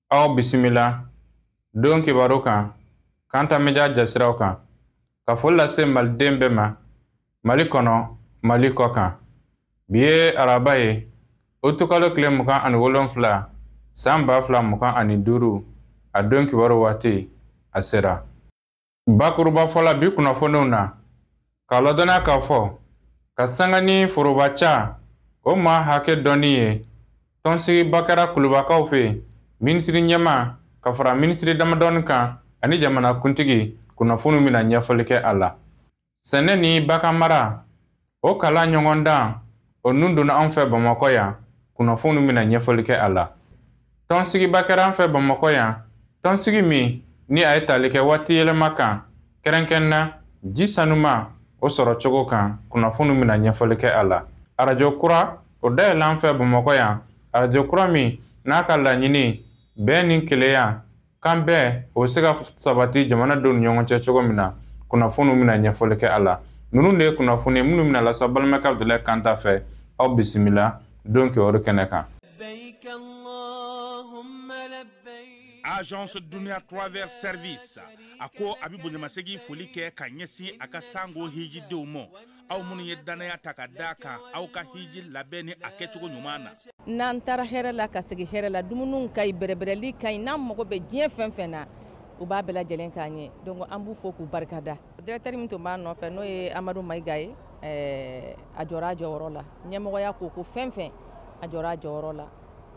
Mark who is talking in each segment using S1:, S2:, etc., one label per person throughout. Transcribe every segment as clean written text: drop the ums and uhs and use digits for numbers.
S1: Aw bisimila don kibaru kan, Kanta Media jasiraw kan, ka foli lase maliden bɛɛ ma, Mali kɔnɔ, Mali kɔ kan. Bi ye araba ye, utukalo tile 27, san 2025, a don kibaru waati a sera. Bakuruba fɔla bi kunnafoniw na, k'a ladɔnniya k'a fɔ ka sanga ni foroba ca o maa hakɛ dɔnni ye, tɔnsigiba kɛra kulubakaw fɛ yen, minisiri ɲɛmaa ka fara minisiri damadɔni kan ani jamanakuntigi, kunnafoniw bɛna ɲɛfɔli kɛ a la. Sɛnɛ ni baganmara o kalan ɲɔgɔndan o nun donna anw fɛ Bamakɔ yan, kunnafoniw bɛna ɲɛfɔli kɛ a la. Tɔnsigiba kɛra an fɛ Bamakɔ yan, tɔnsigi min ni a ye tali kɛ waati yɛlɛma kan, kɛrɛnkɛrɛnna ji sanuma o sɔrɔ cogo kan, kunnafoniw bɛna ɲɛfɔli kɛ a la. Arajo kura o dayɛlɛ an fɛ Bamakɔ yan, arajo kura min n'a ka laɲini bɛn ni kelenya kan bɛɛ o bɛ se ka sabati jamanadenw ni ɲɔgɔn cɛ cogo min na, kunnafoniw bɛna ɲɛfɔli kɛ a la. Ninnu de ye kunnafoni minnu bɛna lase balimakɛ Abudulayi Kanta fɛ. Aw bisimila don kibaru kɛnɛ kan.
S2: Agence Dunia Travel Service a ko a bɛ bonyamasegin foli kɛ ka ɲɛsin a ka sango hijidenw ma, aw minnu ye danaya ta ka d'a kan aw ka hiji labɛn ni a kɛcogo ɲuman na.
S3: N'an taara hɛrɛ la ka segin hɛrɛ la, dumuniw ka ɲi, bɛrɛbɛrɛli ka ɲi, n'an mago bɛ diɲɛ fɛn fɛn na, u b'a bɛɛ lajɛlen k'an ye. Donc an b'u fo k'u barikada. Directeur min tun b'a nɔfɛ, n'o ye Amadu Mayiga ye, a jɔra a jɔyɔrɔ la. Ɲɛmɔgɔya ko ko fɛn fɛn, a jɔra a jɔyɔrɔ la,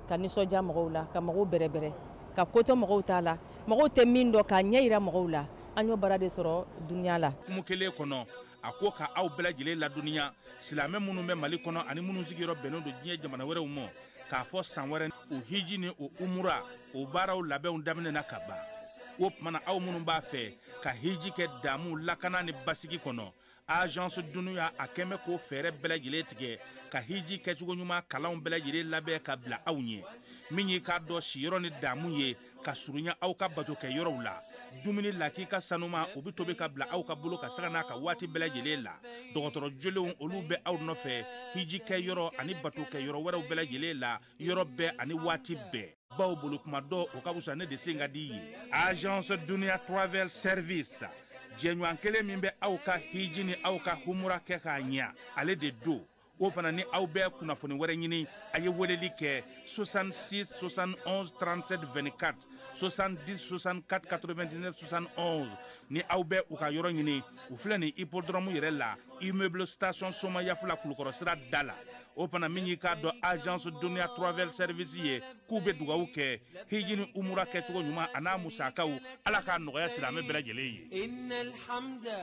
S3: ka nisɔndiya mɔgɔw la, ka mɔgɔw bɛrɛbɛrɛ, ka ko to mɔgɔw t'a la, mɔgɔw tɛ min dɔn, k'a ɲɛ yira mɔgɔw la. An y'o baara de sɔrɔ dunuya la.
S2: Kumu kelen kɔnɔ, a ko ka aw bɛɛ lajɛlen ladɔnniya, silamɛ minnu bɛ Mali kɔnɔ ani minnu sigiyɔrɔ bɛnnen don diɲɛ jamana wɛrɛw ma, k'a fɔ san wɛrɛ o hiji ni o umura o baaraw labɛnw daminɛna ka ban. O tuma na, aw minnu b'a fɛ ka hiji kɛ damu, lakana ni basigi kɔnɔ, Agence Dunuya a kɛn bɛ k'o fɛɛrɛ bɛɛ lajɛlen tigɛ ka hiji kɛcogo ɲuman kalanw bɛɛ lajɛlen labɛn ka bila aw ɲɛ. Min y'i k'a dɔn siyɔrɔ ni damu ye ka surunya aw ka bato kɛ yɔrɔw la, dumuni lakika sanuma o bɛ tobi ka bila aw ka bolo ka sanga n'a ka waati bɛɛ lajɛlen la. Dɔgɔtɔrɔ jolenw olu bɛ aw nɔfɛ hiji kɛ yɔrɔ ani bato kɛ yɔrɔ wɛrɛw bɛɛ lajɛlen la, yɔrɔ bɛɛ ani waati bɛɛ. Baw bolo kuma dɔ o ka fisa ne de sen ka di ye. Agence Dunia Travel Service, jɛɲɔgɔn kelen min bɛ aw ka hiji ni aw ka humura kɛ k'a ɲɛ, ale de don. O fana ni aw bɛ kunnafoni wɛrɛ ɲini, a ye weleli kɛ 66 71 37 24, 70 64 99 71. Ni aw bɛ u ka yɔrɔ ɲini, u filɛ nin hippodrome yɛrɛ la, immeuble station Somayafula, Kulukɔrɔ sira da la. O fana min y'i k'a dɔn Agence Dunia Travel Service ye, k'u bɛ dugawu kɛ hiji ni umura kɛcogo ɲuman a n'a musakaw, Ala k'a nɔgɔya silamɛ bɛɛ lajɛlen ye.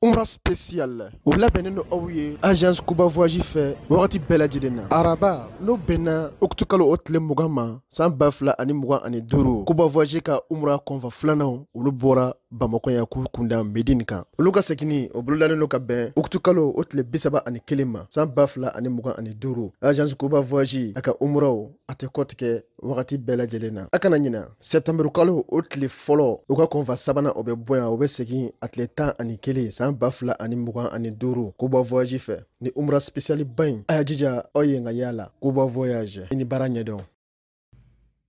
S4: Umra spécial o labɛnnen don aw ye Agence Kuba Voyage fɛ wagati bɛɛ lajɛlen na. Araba n'o bɛnna ukutukalo o tile 20 ma, san 2025, Kuba Voyage ka umra convoi filanan olu bɔra Bamakɔ yan k'u kunda Medine kan. Olu ka seginni o bolodalen don ka bɛn ukutukalo o tile 31 ma, san 2025. Agence Kuba Voyage a ka umraw a tɛ kɔtigɛ wagati bɛɛ lajɛlen na. A kana ɲina, sɛptanburu kalo o tile fɔlɔ, u ka convoi sabanan o bɛ bɔ yan, o bɛ segin a tile 11, san 2025, Kuba Voyage fɛ ni umra spécial ba in. A y'a jija aw ye ka yala Kuba Voyage i ni baara ɲɛdɔn.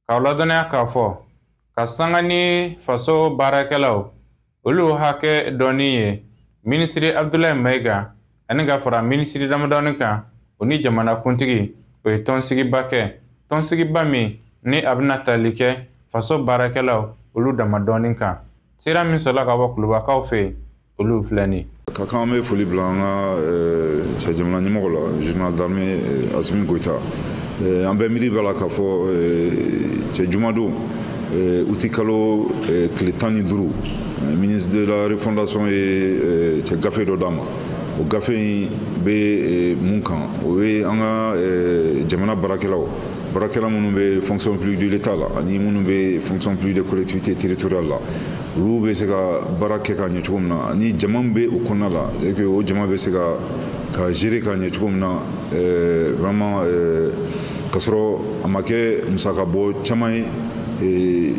S1: K'aw ladɔnniya k'a fɔ ka sanga ni faso baarakɛlaw olu hakɛ dɔnni ye, minisiri Abudulayi Mayiga ani ka fara minisiri damadɔni kan, o ni jamanakuntigi o ye tɔnsigiba kɛ, tɔnsigiba min ni a bɛna tali kɛ faso baarakɛlaw olu damadɔni kan. Sira min sɔrɔla ka bɔ kulubakaw fɛ yen, olu filɛ nin.
S5: Ka kan an bɛ foli bila an ka cɛ jamana ɲɛmɔgɔ la, général d'armée Asimi Goyita. An bɛɛ miiri b'a la k'a fɔ cɛ jumadon uti kalo tile 15, ministre de la Refondation ye cɛ gafe dɔ d'a ma. O gafe in bɛ mun kan? O ye an ka jamana baarakɛlaw, baarakɛla minnu bɛ fonction publique de l'État la ani minnu bɛ fonction publique de collectivité territoriale la, olu bɛ se ka baara kɛ ka ɲɛ cogo min na, ani jama bɛ o kɔnɔna la et que o jama bɛ se ka gérer ka ɲɛ cogo min na vraiment, ka sɔrɔ a ma kɛ musaka bɔ caman ye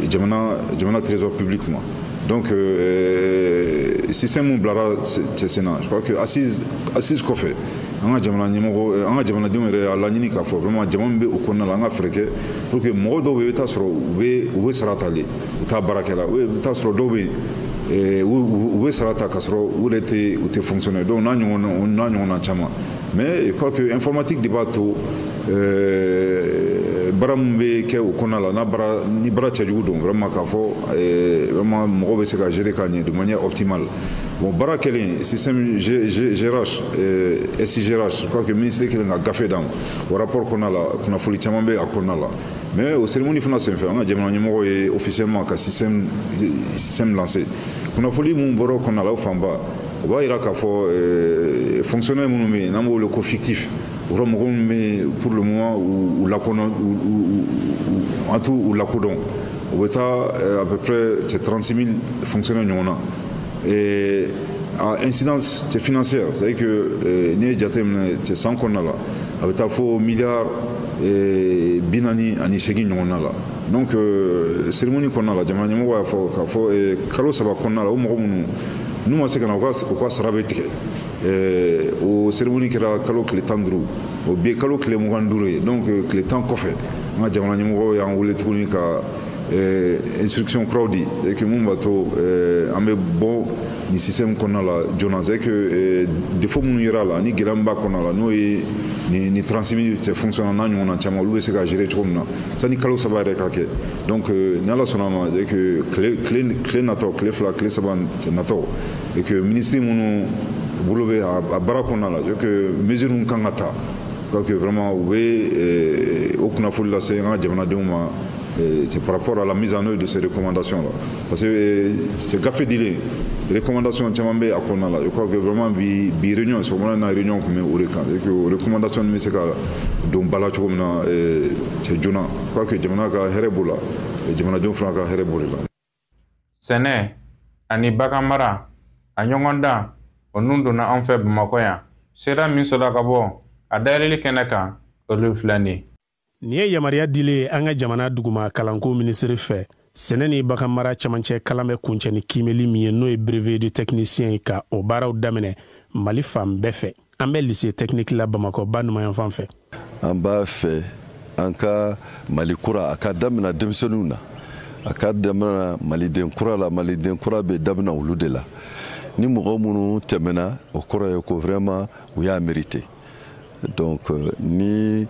S5: jamana trésor public ma. Donc système mun bilara cɛ sen na, je crois que assise kɔfɛ An ka jamana ɲɛmɔgɔ, an ka jamanadenw yɛrɛ y'a laɲini k'a fɔ vraiment jama min bɛ o kɔnɔna la, an ka fɛɛrɛ kɛ pour que mɔgɔ dɔw bɛ yen, i bɛ taa sɔrɔ u bɛ sara talen, u t'a baara kɛ la. I bɛ taa sɔrɔ dɔw bɛ yen, u bɛ sara ta k'a sɔrɔ u yɛrɛ tɛ, u tɛ fonctionner. Donc n'a ɲɔgɔnna caman. Mais je crois que informatique de b'a to baara min bɛ kɛ o kɔnɔna la, n'a baara ni baara cɛjugu don, vraiment k'a fɔ vraiment mɔgɔ bɛ se ka gérer ka ɲɛ de manière optimale. Bon, baara kɛlen système GRH, SIGRH, je crois que ministre kɛlen ka gafe d'an ma, o rapport kɔnɔna la, kunnafoni caman bɛ a kɔnɔna la. Mais o cérémonie fana senfɛ, an ka jamana ɲɛmɔgɔ ye officiellement ka système lancé. Kunnafoni mun bɔra o kɔnɔna la, o fanba o b'a yira k'a fɔ fonctionnaire minnu bɛ yen, n'an b'o wele ko fictif, o yɔrɔ mɔgɔ minnu bɛ yen, pour le moment u lakɔnɔ, an t'u u lakodɔn, o bɛ taa à peu près cɛ 36 000 fonctionnaires ɲɔgɔn na. Et a incidence cɛ financière, c'est à dire que n'i ye jateminɛ cɛ san kɔnɔna la, a bɛ taa fo miliyari 48 ɲɔgɔnna la. Donc cérémonie kɔnɔna la, jamana ɲɛmɔgɔ y'a fɔ k'a fɔ kalo 3 kɔnɔna la, o mɔgɔ minnu n'u ma se ka na, u ka sara bɛ tigɛ. O cérémonie kɛra kalo tile 15, o bi ye kalo tile 25 ye. Donc tile 10 kɔfɛ, an ka jamana ɲɛmɔgɔ y'an wele tuguni ka instruction kuraw di et que mun b'a to an bɛ bɔ nin système kɔnɔna la joona. C'est que défaut minnu yera a la ani gɛlɛya min b'a kɔnɔna la, n'o ye ni 36 000 cɛ fonctionnaire n'a ɲɔgɔnna caman, olu bɛ se ka gérer cogo min na sani kalo 3 yɛrɛ ka kɛ. Donc ni Ala sɔnna a ma, c'est que tile natɔ, tile 2, tile 3 natɔ, et que ministre minnu bolo bɛ a baara kɔnɔna la, c'est que mesure min kan ka ta, je crois que vraiment u bɛ o kunnafoni lase an ka jamanadenw ma, c'est par rapport à la mise en œuvre de ces recommandations-là. Parce que c'est gafe dilen, recommandation caman bɛ a kɔnɔna la. Je crois que vraiment bi réunion, sɔgɔmada in na, réunion tun bɛ o de kan, c'est que o recommandation bɛ se ka don ba la cogo min na cɛ joona. Je crois que jamana ka hɛrɛ b'o la, jamanadenw fana ka hɛrɛ b'o de la.
S1: Sɛnɛ ani bagan mara, a ɲɔgɔn dan o nun donna an fɛ Bamakɔ yan. Sera min sɔrɔla ka bɔ a dayɛlɛli kɛnɛ kan, olu filɛ nin ye.
S6: Nin ye yamaruya dilen an ka jamana duguma kalanko minisiri fɛ. Sɛnɛ ni bagan mara camancɛ kalan bɛ kuncɛ ni kiimeli min ye, n'o ye brevet de technicien ye, ka o baaraw daminɛ Mali fan bɛɛ fɛ. An bɛ lycée technique la Bamakɔ ba numanyanfan fɛ.
S7: An b'a fɛ an ka Mali kura, a ka damina denmisɛnninw na, a ka damina Maliden kura la. Maliden kura bɛ damina olu de la. Ni mɔgɔ minnu tɛmɛna, o kɔrɔ ye ko vraiment u y'a mérité. Donc ni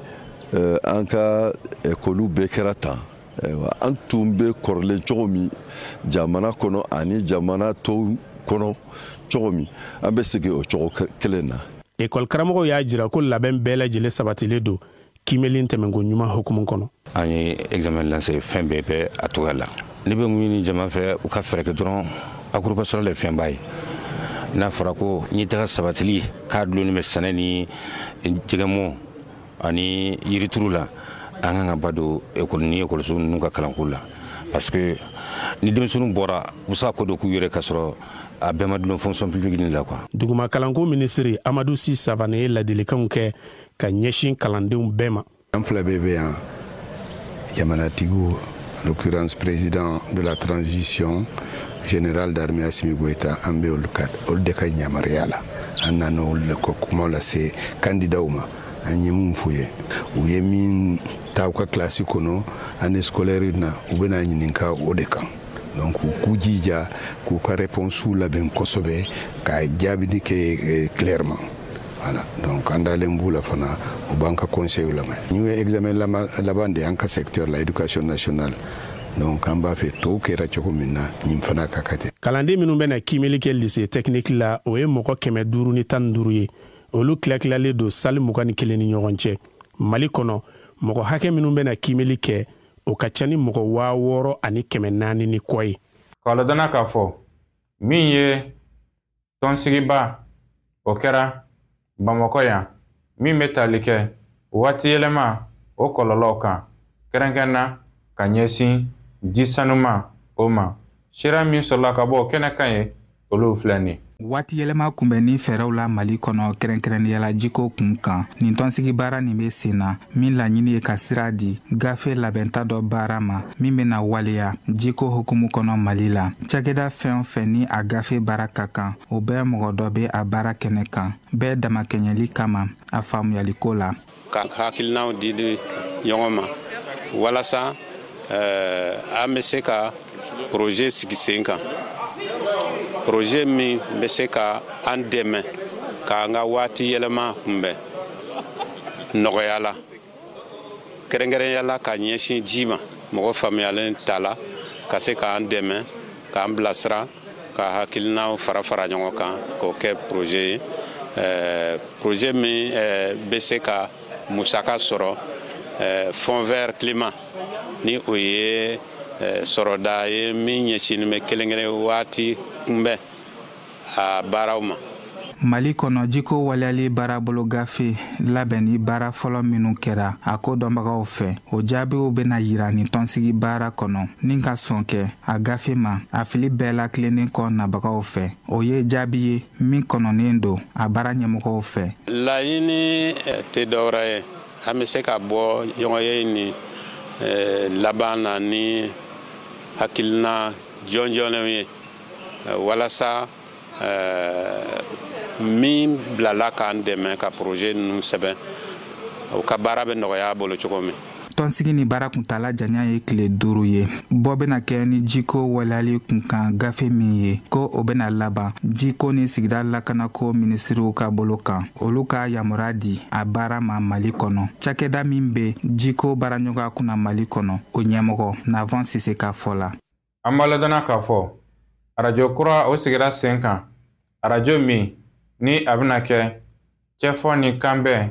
S7: an ka ekɔliw bɛɛ kɛra tan, ayiwa, an tun bɛ kɔrɔlen cogo min jamana kɔnɔ ani jamana tɔw kɔnɔ cogo min, an bɛ segin o cogo kelen na.
S6: Ekɔli karamɔgɔw y'a jira ko labɛn bɛɛ lajɛlen sabatilen don kiimeli tɛmɛnko ɲuman hukumu kɔnɔ.
S8: An ye examen lancé, fɛn bɛɛ bɛ a cogoya la. Ne bɛ mun ɲini jama fɛ? U ka fɛɛrɛ kɛ dɔrɔn, akuruba sɔrɔ le fɛnba ye. N'a fɔra ko ɲɛtaga sabatili k'a dulonnen bɛ sɛnɛ ni jɛgɛmɔ ani yirituru la, an kan ka ba don ekɔli ni ekɔliso ninnu ka kalanko la, parce que ni denmisɛnninw bɔra, u bɛ se ka ko dɔ k'u yɛrɛ ka sɔrɔ a bɛɛ ma dulon fonction publique nin la quoi.
S6: Duguma kalanko minisiri Amadu Si Savane ye ladilikanw kɛ ka ɲɛsin kalandenw bɛɛ ma.
S9: An fila bɛɛ bɛ yan, jamanatigiw, en l'occurrence président de la transition, général d'armée Assimi Goïta, an bɛ olu de ka yamaruya la. An nana olu de ka kuma lase candidatw ma. An ye mun f'u ye? U ye min ta u ka kilasi kɔnɔ année scolaire na, u bɛna ɲininka o de kan. Donc u k'u jija k'u ka réponse labɛn kosɛbɛ, ka jaabili kɛ clairement. Voilà, donc an dalen b'u la fana, u b'an ka conseil lamɛn. N'u ye examen laban de an ka secteur la, éducation nationale, donc an b'a fɛ tɔw kɛra cogo min na, nin fana ka kɛ ten.
S6: Kalanden minnu bɛna kiimeli kɛ lycée technique la, o ye mɔgɔ 515 ye. Olu tila-tilalen don salle 21 ni ɲɔgɔn cɛ. Mali kɔnɔ, mɔgɔ hakɛ minnu bɛna kiimeli kɛ, o ka ca ni mɔgɔ 6400 ni kɔ ye.
S1: K'a ladɔnna k'a fɔ min ye tɔnsigiba, o kɛra Bamakɔ yan, min bɛ tali kɛ waati yɛlɛma o kɔlɔlɔw kan, kɛrɛnkɛrɛnna ka ɲɛsin ji sanuma o ma. Sira min sɔrɔla ka bɔ o kɛnɛ kan ye, olu filɛ nin ye.
S10: Waati yɛlɛma kunbɛnni fɛɛrɛw la Mali kɔnɔ, kɛrɛnkɛrɛnnenya la jiko kun kan, nin tɔnsigi baara nin bɛ sen na, min laɲini ye ka sira di gafe labɛnta dɔ baara ma, min bɛna waleya jiko hukumu kɔnɔ Mali la. Cakɛda fɛn o fɛn ni a gafe baara ka kan, o bɛɛ mɔgɔ dɔ bɛ a baara kɛnɛ kan, bɛɛ damakɛɲɛli kama a faamuyaliko la.
S11: Ka hakilinaw di ɲɔgɔn ma walasa an bɛ se ka projet sigi sen kan, projet min bɛ se ka an dɛmɛ k'an ka waati yɛlɛma kunbɛn nɔgɔya la, kɛrɛnkɛrɛnya la ka ɲɛsin ji ma. Mɔgɔ faamuyalen ta la ka se k'an dɛmɛ, k'an bilasira, ka hakilinaw fara fara ɲɔgɔn kan k'o kɛ projet ye, projet min bɛ se ka musaka sɔrɔ Fonds vert climat, ni o ye sɔrɔda ye min ɲɛsinnen bɛ kelen kelen waati kunbɛn a baaraw ma.
S10: Mali kɔnɔ, jiko waleyali baarabolo gafe labɛnni baara fɔlɔ minnu kɛra a ko dɔnbagaw fɛ, o jaabiw bɛna yira nin tɔnsigi baara kɔnɔ, ni ka sɔn kɛ a gafe ma a fili bɛɛ la tilennen kɔ nabagaw fɛ. O ye jaabi ye min kɔnɔnen don a baara ɲɛmɔgɔw fɛ.
S11: Laɲini tɛ dɔwɛrɛ ye, an bɛ se ka bɔ ɲɔgɔnye ni laban na ni hakilina jɔnjɔnlenw ye, walasa min bilala k'an dɛmɛ ka projet ninnu sɛbɛn, o ka baara bɛ nɔgɔya a bolo cogo min.
S10: Tɔnsigi ni baara kuntala janya ye tile 5 ye. Bɔ bɛna kɛ ni jiko waleyali kunkan gafe min ye, ko o bɛna laban jiko ni sigida lakanako minisiriw ka bolo kan, olu ka yamaruya di a baara ma Mali kɔnɔ. Cakɛda min bɛ jiko baaraɲɔgɔnya kunna Mali kɔnɔ, o ɲɛmɔgɔ Navon Sise ka fɔ la.
S1: An b'a ladɔnna k'a fɔ arajo kura o sigira sen kan, arajo min ni a bɛna kɛ cɛfɔ ni kanbɛn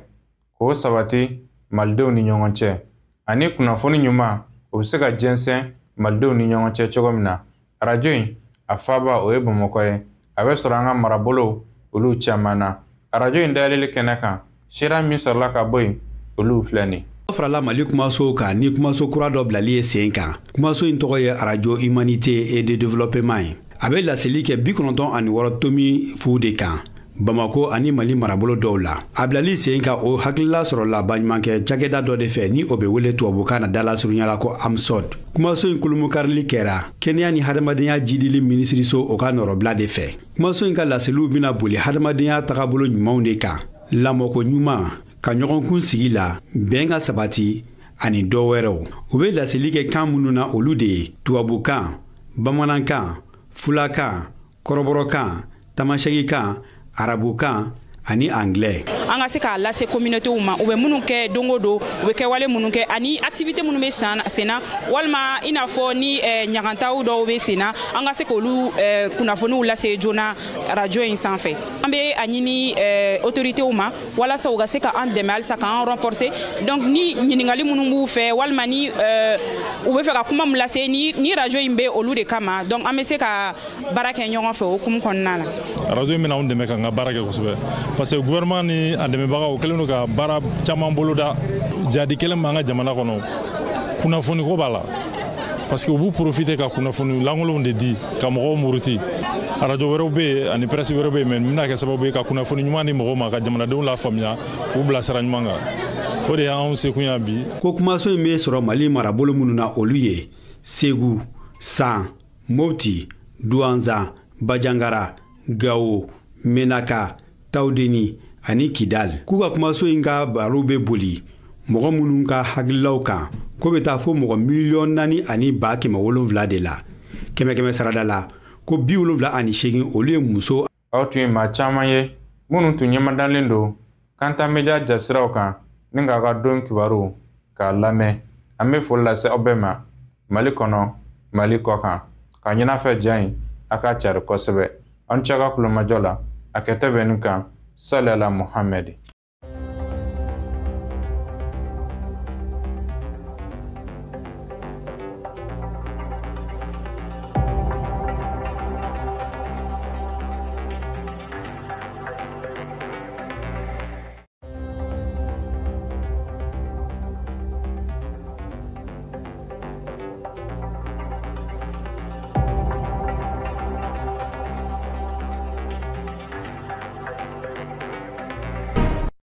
S1: k'o sabati malidenw ni ɲɔgɔn cɛ, ani kunnafoni ɲuman o bɛ se ka jɛnsɛn malidenw ni ɲɔgɔn cɛ cogo min na. Arajo in a faaba o ye Bamakɔ ye, a bɛ sɔrɔ an ka marabolow olu caman na. Arajo in dayɛlɛli kɛnɛ kan, sira min sɔrɔla ka bɔ yen, olu filɛ nin.
S12: Farala Mali kumaso kan ni kumaso kura dɔ bilali ye sen kan. Kumaso in tɔgɔ ye arajo Humanité et de développement ye. A bɛ laseli kɛ 96 tomi fu de kan Bamako ani Mali marabolo dɔw la. A bilali sen kan, o hakilila sɔrɔla baɲumankɛ cakɛda dɔ de fɛ, ni o bɛ wele tubabukan na dala surunya la ko AMSOD. Kumaso in kolomukarili kɛra kɛnɛya ni hadamadenya jidili minisiriso o ka nɔrɔbila de fɛ. Kumaso in ka laseliw bɛna boli hadamadenya tagabolo ɲumanw de kan, lamɔko ɲuman, ka ɲɔgɔn kun sigi la, bɛn ka sabati ani dɔ wɛrɛw. U bɛ laseli kɛ kan minnu na, olu de ye tubabukan, bamanankan, fulakan, kɔrɔbɔrɔkan, tamasɛkikan, arabukan ani anglais.
S13: An ka se k'a lase communauté ma, u bɛ minnu kɛ don o don, u bɛ kɛwale minnu kɛ ani activité minnu bɛ sen na, walima i n'a fɔ ni ɲagantaw dɔw bɛ sen na, an ka se k'olu kunnafoniw lase joona radio in sanfɛ. An bɛ a ɲini autorités ma walasa u ka se ka an dɛmɛ halisa k'an renforcer. Donc ni ɲininkali minnu b'u fɛ, walima ni u bɛ fɛ ka kuma min lase, ni radio in bɛ olu de kama, donc an bɛ se ka baara kɛ ɲɔgɔn fɛ o hukumu kɔnɔna la.
S14: Radio in bɛna anw dɛmɛ k'an ka baara kɛ kosɛbɛ, parce que gouvernement ni a dɛmɛbagaw kɛlen don ka baara caman boloda jadi kɛlɛ b'an ka jamana kɔnɔ. Kunnafoni ko b'a la, parce que u b'u profiter ka kunnafoni lankolonw de di ka mɔgɔw muruti. Arajo wɛrɛw bɛ yen ani presse wɛrɛw bɛ yen, mais nin bɛna kɛ sababu ye ka kunnafoni ɲuman di mɔgɔw ma, ka jamanadenw lafaamuya, k'u bila sira ɲuman kan. O de y'anw sekun ye bi.
S12: Ko kumaso in bɛ sɔrɔ Mali marabolo minnu na, olu ye Segu, San, Mopti, Douentza, Bandiagara, Gao, Menaka, Tawudeni ani Kidal. K'u ka kumaso in ka baro bɛ boli mɔgɔ minnu ka hakililaw kan, ko bɛ taa fo mɔgɔ 4,700,000 de la. 100 sarada la, ko 78 olu ye muso.
S1: Aw tun ye maa caman ye minnu tun ɲɛmadalen don Kanta Media jasiraw kan ni k'a ka don kibaru k'a lamɛn. An bɛ foli lase aw bɛɛ ma Mali kɔnɔ, Mali kɔ kan. Ka ɲin'a fɛ ja in a k'a cari kosɛbɛ. Aw ni ce a ka kulomajɔ la. A kɛtɛ bɛ nin kan. Salala Muhammed.